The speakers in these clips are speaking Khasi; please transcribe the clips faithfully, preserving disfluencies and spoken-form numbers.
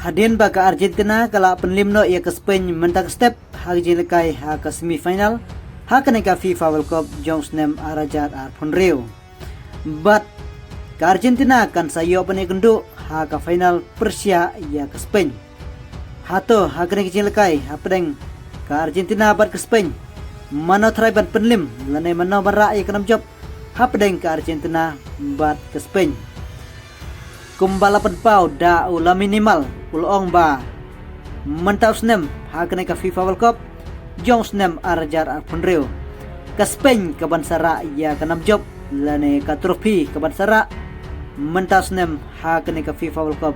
Hadien ba ka Argentina ka la pynliem noh ïa ka Spain mynta ka step ha ka jingïalehkai ha ka semi final ha kane ka FIFA World Cup jong u snem ar hajar arphew hynriew. Bad ka Argentina kan sa ïoh ban ïakynduh ha ka final pyrshah ïa ka Spain. Hato ha kane ka jingïalehkai hapdeng ka Argentina bad ka Spain, mano trai ban pynliem lane mano ban rah ïa ka nam jop hapdeng ka Argentina bad ka Spain? Kumba la pynpaw da u Lamine Yamal, u la ong ba mynta u snem ha kane ka FIFA World Cup jong u snem ar hajar arphew hynriew, ka Spain ka ban sa rah ïa ka nam jop lane ka trophy ka ban sa rah mynta u snem ha kane ka FIFA World Cup.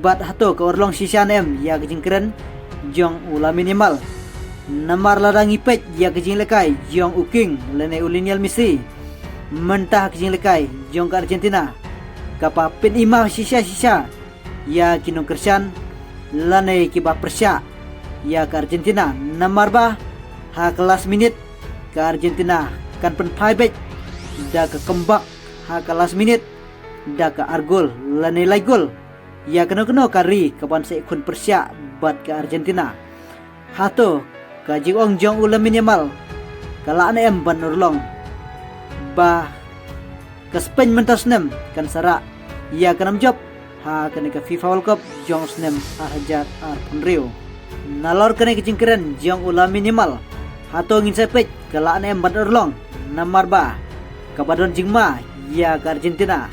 Bad hato ka urlong shisha ne em ïa ka jingkren jong u Lamine Yamal? Namar lada ngi peit ïa ka jingïalehkai jong u King lane u Lionel Messi mynta ha ka jingïalehkai jong ka Argentina, ka ba pyni ma shisha shisha ïa ki nongkyrshan lane ki ba pyrshah ïa ka Argentina. Namar ba ha ka last minute ka Argentina kan pynphai beit da ka comeback ha ka last minute da ka ar gol lane lai gol ïa kano kano ka ri ka ban sa ïakhun pyrshah bad ka Argentina. Hato ka jingong jong u Lamine Yamal ka lah ne em ban urlong ba ka Spain mynta u snem kan sa rah ïa ka nam jop ha kane ka FIFA World Cup jong u snem ar hajar arphew hynriew? Nalor kane ka jingkren jong u Lamine Yamal, hato ngin sa peit ka lah ne em ban urlong? Namar ba ka ba don jingma ïa ka Argentina.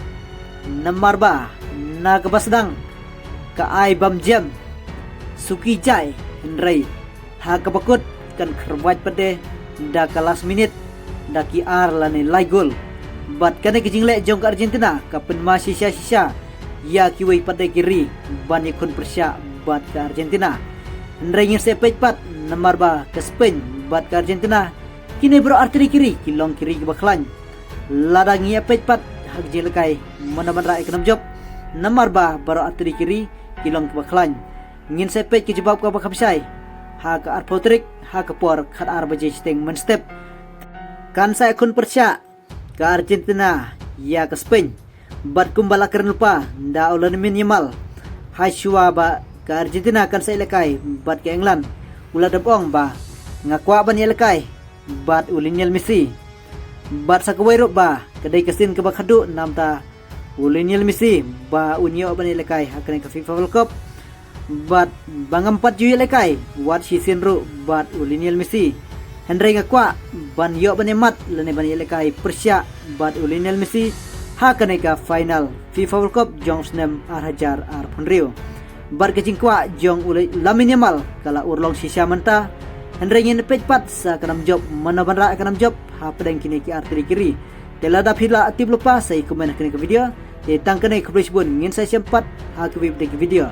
Namar ba na ka ba sdang ka ai bam jem suki jai, hynrei ha ka ba kut kan kyrwat pat de da ka last minute da ki ar lane lai gol. Bad kane ka jingleh jong ka Argentina ka pynma shisha shisha ïa kiwei pat de ki ri ban ïakhun pyrshah bad ka Argentina. Hynrei ngin sa peit pat, namar ba ka Spain bad ka Argentina kine baroh artylli ki ri ki long ki ri ki ba khlaiñ. Lada ngi ïa peit pat ha ka jingïalehkai mano ban rah ïa ka nam jop, namar ba baroh artylli ki ri ki long ki ba khlaiñ. Ngin sa peit ka jubab ka ba kham shai ha ka arphew tarik ha ka por khatar baje shiteng mynstep. Kan sa ïakhun pyrshah ka Argentina ïa ka Spain. Bad kumba la kren lypa da u Lamine Yamal, ha shuwa ba ka Argentina kan sa ïalehkai bad ka England, u la dep ong ba nga kwah ban ïalehkai bad u Lionel Messi. Bad sa kawei ruh ba ka dei ka sien ka ba khadduh namar ta u Lionel Messi ba un ïoh ban ïalehkai ha kane ka FIFA World Cup. Bad ba ngam pat ju ïalehkai wat shisien ruh bad u Lionel Messi. Hynrei nga kwah ban ïoh ban ïamat lane ban ïalehkai pyrshah bad u Lionel Messi ha kane ka final FIFA World Cup jong u snem ar hajar arphew hynriew. Bad ka jingkwah jong u Lamine Yamal ka la urlong shisha mynta. Hynrei ngin peit pat sa ka nam jop, mano ban rah ka nam jop hapdeng kine ki artylli ki ri. Te lada phi la tip lypa sa ïa comment ha kane ka video. Te tang kane, khublei shibun, ngin sa ïashem pat ha kawei pat de ki video.